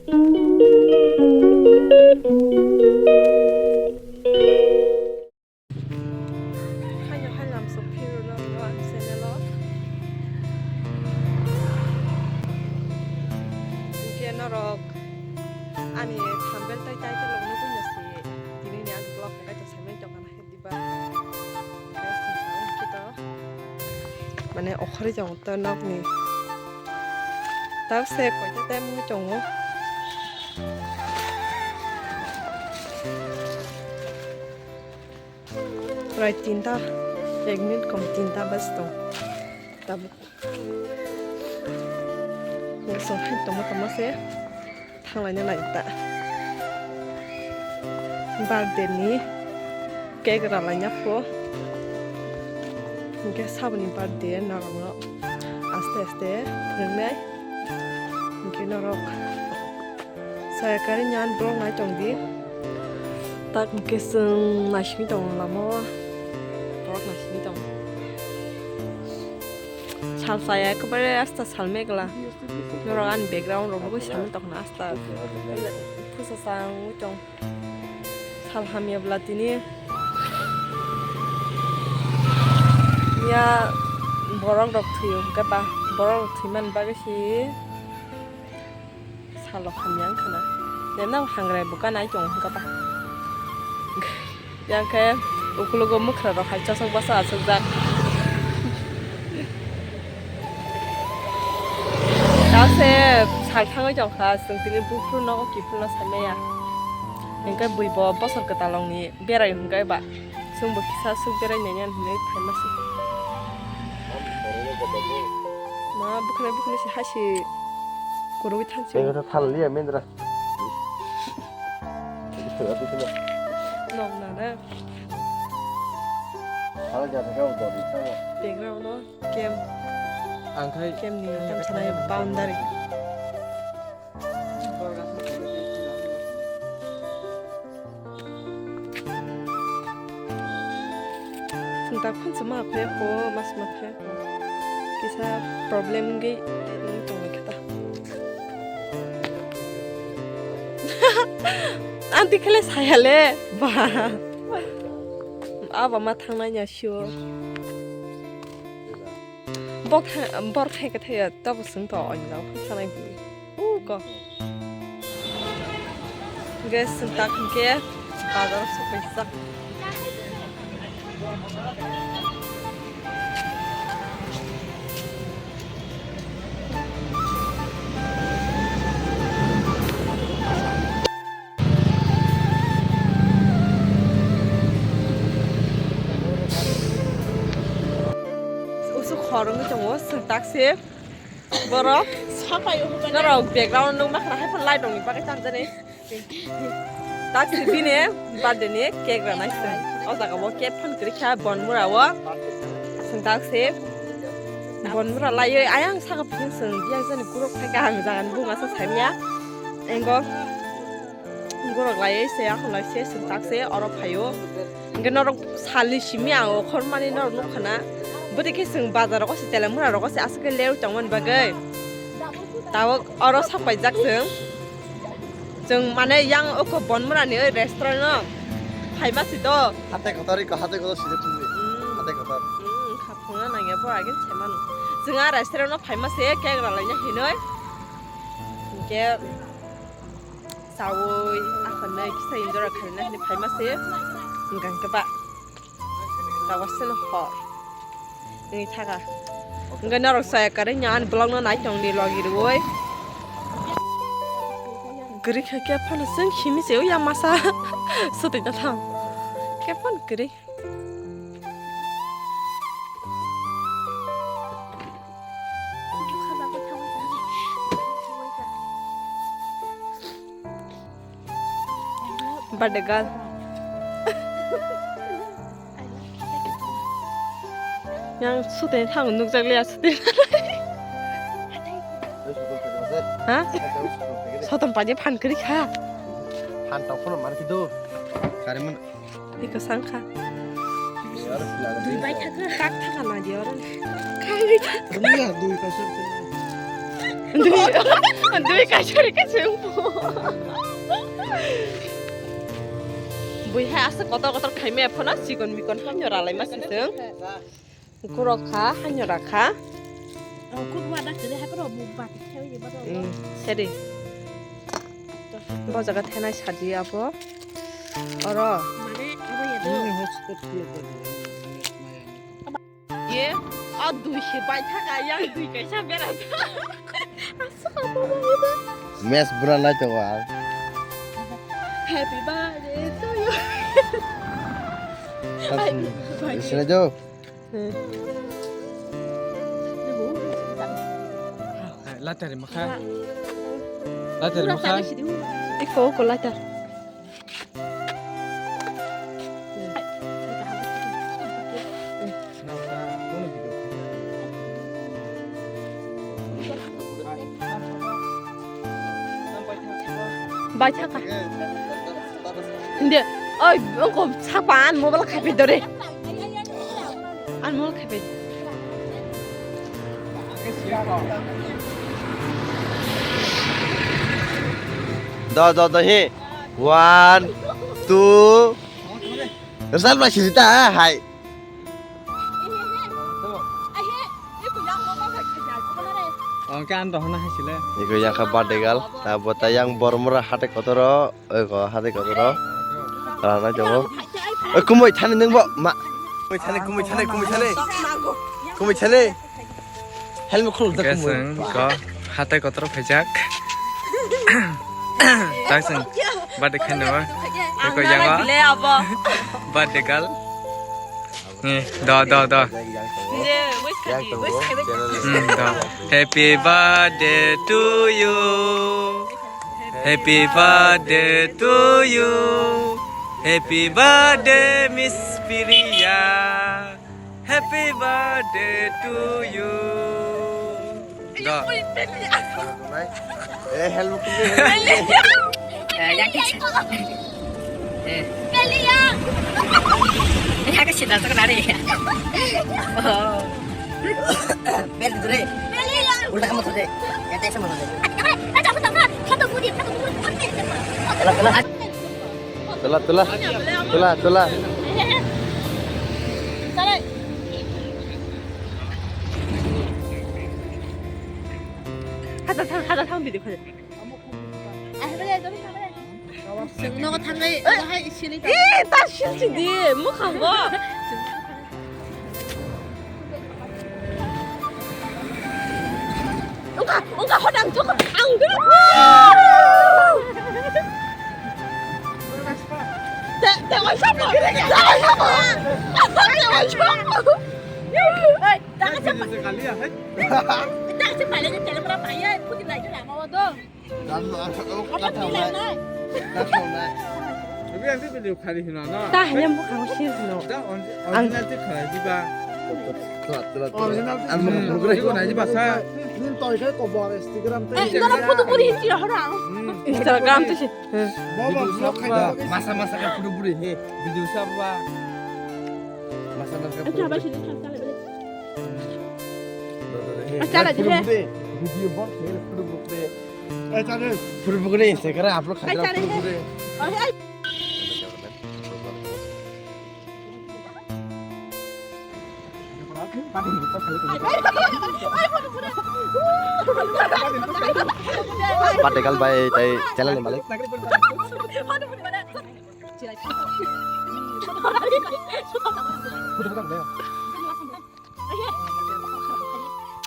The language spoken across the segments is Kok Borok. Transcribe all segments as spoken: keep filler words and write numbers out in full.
Haino hai lamsok phirwno hwnwi ang channel o. Hinkhe norok ani thumbnail tei title rok nugwi no se tini ni ani vlog hwnkhe to saiman tongkha na khe diba. Mane okhorwi tongo to nokni. Tak se koita time wngwi tongo. Prai tinta, ek minute kom tinta bas tong. Tabuk. Nesong hai tongma tongma se thanglaina lai ta. Birthday ni cake ralaina pho. Hinkhe saboni birthday norokno aste aste phwrwngnai. Hinkhe norok Saya kari nyan borok nai tong di. Tak hwnkhe chwng naisingwi tongo lama o. Borok naisingwi tongo. Sal chaya ekbare asta sal megla. Norok ani background rok bo sal tongna asta. Pusa sa wngwi tong. Sal hamya bwla tini. Ya borok rok thwi hwnkhe ba borok rok thwi man bagwi si. Salok hamya wngkha na. Nemno hangrai buka nai tongo hwnkha ba. Yang khe ukulugo mwkhra rok hai chosok basa achukjak. Tase sal thangwi tongkha, chwng tini buphuru nogo kiphilno saimaya. Hwnkhe buibo bosor kwtalongni berai hwnkhe ba. Chwngbo kisa swk berai naiya hinwi phaima se. Ma bwkhwnai bwkhwnai se hai se kwrwi thansi. Tei khe thal liya mendra. Nok nana. Thal ja thaka udo di thang. Background no kem. Ang khai kem ni tam sanai boundary. Chwng tak phano chwma phai ko, mas ma phai ko. Kisa problem wngwi tongwi khe ta. Anti khele saya le. Ba. Aba ma thangnai ya sure. Bok thang, bor thai ka thaya, tabo sung to oi jang phang sanai bui. U ko. Guys, sung tak hingke bazar o sok bai sak. Usuk khor wngwi tongo, chwng taksi borok. Norok background nukma khna hai phano light rokni bagwi tanjani. Taksi bini birthday ni cake rwnai chwng. O jaga o cake phan kwrwi kha Bonmura o. Chwng taksi Bonmura laiwi ayang saka phiyang chwng biyang jani guruk thai kaham jaga ni buma sa saimya. Engo. Borok lai se, ahon lai se, chwng tak se, oro phaio. Hingke norok salni simi ang okhormani norok nukha na. Bwtwi khe chwng bazar rogo se, Telemura rogo se, aswk khe lerwi tongmani bagwi. Tabuk oro sok paijak chwng. Chwng mane yang oko Bonmura ni oi restaurant no phaima si do. Hatai kotor iko, hatai kotor sijak chwngni. Hmm. Hatai kotor. Hmm, kha phunga nangya bo agin se manu. Chwng a restaurant no phaima se, cake ralaina hinoi. Hingke Chawi, akhornai kisa enjoy khaina hinwi phaima se, hwnkha hwnkhe ba. Tabaseno hor. Wngwi thaka. Hwnkhe norok chaya kwrwi ani vlog no nai tongdi logi rwui. Kwrwi kha khe phano chwng simi se ya masa. Sotwi ta thang. Khe phano kwrwi. Birthday girl. Yang sute thang nukjak liya sute. Ha? Sotom paje phan kri kha. Phan tau kono mar kido. Karimun. Iko sangkha. Dui bai thaka. Kak thaka na di oro. Kak bai thaka. Dui ya, dui ka sir. Dui, dui kaisa rikha chwng. Bui hai aswk kotor kotor khaimaya phano chikon mikon haino ralaima se chwng. Gurok kha, haino rakha. Oh, kurma da kiri hai poro muk bak khe wi ba do. Hmm, sedi. Bo jaga thenai sadi abo. Oro. Mane abo ya do. Ye, a dui se bai thaka, yang dui kaisa bera. Mes bura nai to wa. Happy birthday to you. Happy birthday. Sila jo. Later makha. Later makha. Iko ko later. Bai thaka. Hindi. Oi, ongko sakpa an mobile khaiphi dore. An mobile khaiphi. Do, do, do, hi. One, two. Result ma sirita, hai. Ang kan dohna hai sile. Iko yang kha birthday girl. Abo ta yang bormora hate kotoro. Oi ko hade ka bro. Rana jogo. Oi kumui thani nung bo ma. Kumui thani, kumui thani, kumui thani. Kumui thani. Helmet khuluk da kumui. Keseng ko hatai kotoro phaijak. Takseng. Birthday khaino. Oi ko yango. Birthday girl. Ni, do, do, do. Hmm, do. Happy birthday to you. Happy birthday to you. Happy birthday, Miss Priya. Happy birthday to you. Do. Eh, hello, hello. Eh, yang kecil. Eh. Yang kecil dah sekedar ya. Oh. Bel dulu deh. Udah kamu tuh deh. Yang teks sama tuh deh. Telat, telat. Telat, telat. Telat, telat. Hada thang, hada thang, video khaja. Chwng nogo thangwi, bahai sini ta. Ee, ta silsi di, mwkhango. Wngkha, wngkha, hot ang thok, ang gwnang. Te, te waisa mo, te waisa mo. Te waisa mo. Hei, ta ka chapa. Ta ka chapa le, te le pra pa ye, puti lai te la mo do. Ta hanya bwkhango sir no. Ang original te khalai diba. Ang bwkhango nai diba sa. Nini toi khai kobor Instagram te. Eh, nana photo puri hinti hora. Instagram te se. Baba vlog khai. Masa masa ka photo puri he. Video sa ba. Masa masa ka photo puri. Acha ba sini chala bele. Acha ba sini. Video bol khe photo puri. Photo bukle Instagram upload khaina photo bukle. Birthday girl bai tai channel ni malik.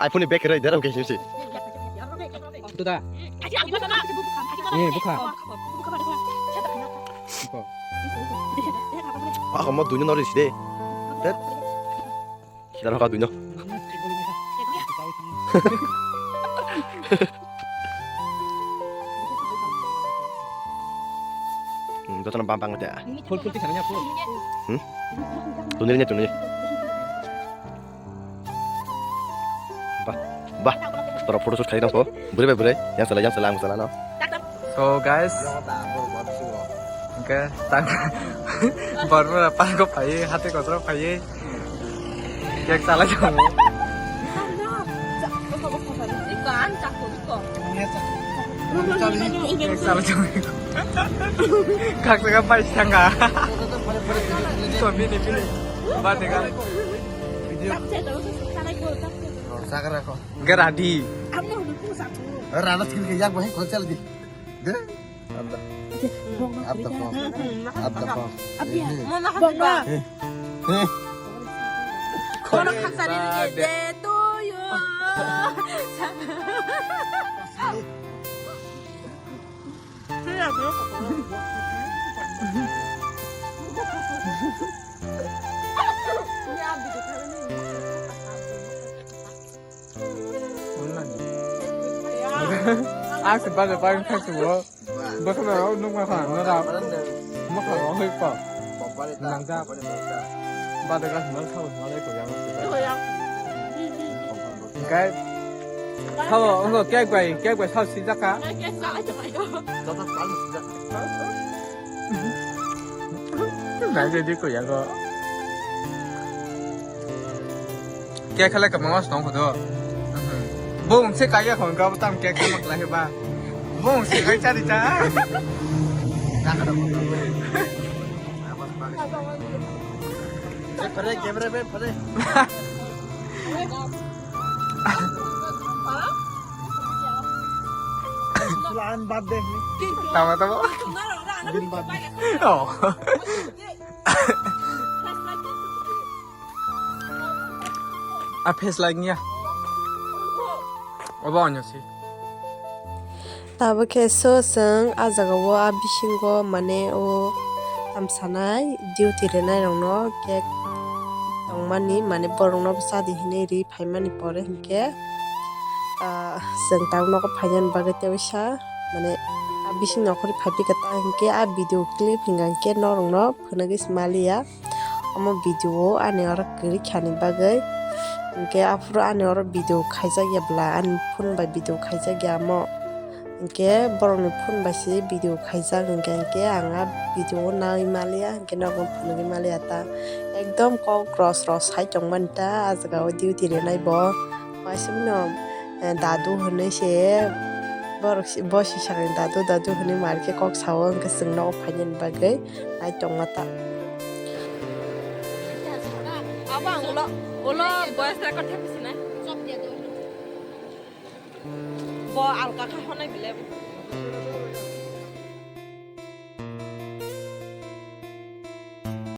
iPhone ni back rai dera ke sisi. Itu dah. Eh, buka. Buka. Ah, kamu dunia noris deh. Tet. Kita rokok dunia. Hmm, itu tenang pampang aja. Full, full, full. Hmm? Tunir nya, tunir. Bah, bah. Toro photo shoot khaina ko. Bwrwi bai bwrwi. Yang sala, yang sala, ang sala no. So guys. Oke, tang. Bormora park o phaiwi, hati kotor phaiwi. Cake salai tongo. Kan, kan, kan, kan. Kaksa ka pai sanga. So, bini, bini. Ba, tega. Video. Sakra ko. Garadi. Rana skin ke yak bahai khol chal di. De. Abda. Abda ko. Abda ko. Abia. Mona hasiba. He. He. Kono khasari de to yo. Ang si bade bang kha si wo. Bwkhano rok nukma kha, nara. Bwkhano hoi pa. Nangjak. Bade ka hwnwi thao hwnwi ko yang. Hingkai thao wngkha cake bai, cake bai thao sijak kha. Nai se di ko yang ko. Cake khalai kwbangma se tong kho do. Bung se kaya khon ka tam cake khamak lai ba. Bung se kai chari cha. Pare, camera pe pare. Tama tama. Din bad. Oh. A face like niya. Obo onyo si. Tabuk khe so chwng a jaga o a bisingo mane o tamsanai duty rwnai rokno cake tongmani mane borokno bwsa di hinwi ri phaimani pore hinkhe, ah, chwng tabuk nogo phainani bagwi tei waisa mane a bising nokhorwi phaiphikha ta hinkhe a video clip hinkha hinkhe norokno phunugwi se maliya. Omo video o ani oro kwrwi khani bagwi. Hinkhe aphuru ani oro video khaijak ya bwla, ani phone bai video khaijak ya omo. Hinkhe borokni phone bai se video khaijak, hinkhe, hinkhe ang a video o naui maliya, hinkhe nogo phunugwi maliya ta. Ekdom kok ros ros sai tongmani ta, a jaga o duty rwnai bo. Waisa no, eh, dadu hinwi se, borok si, bo si sakni dadu, dadu hinwi mar khe kok sao, hinkhe chwng nogo phainani bagwi. Nai tongma ta. Abo ang ulo, ulo voice record khe sinai. Bo alka kha honai bile.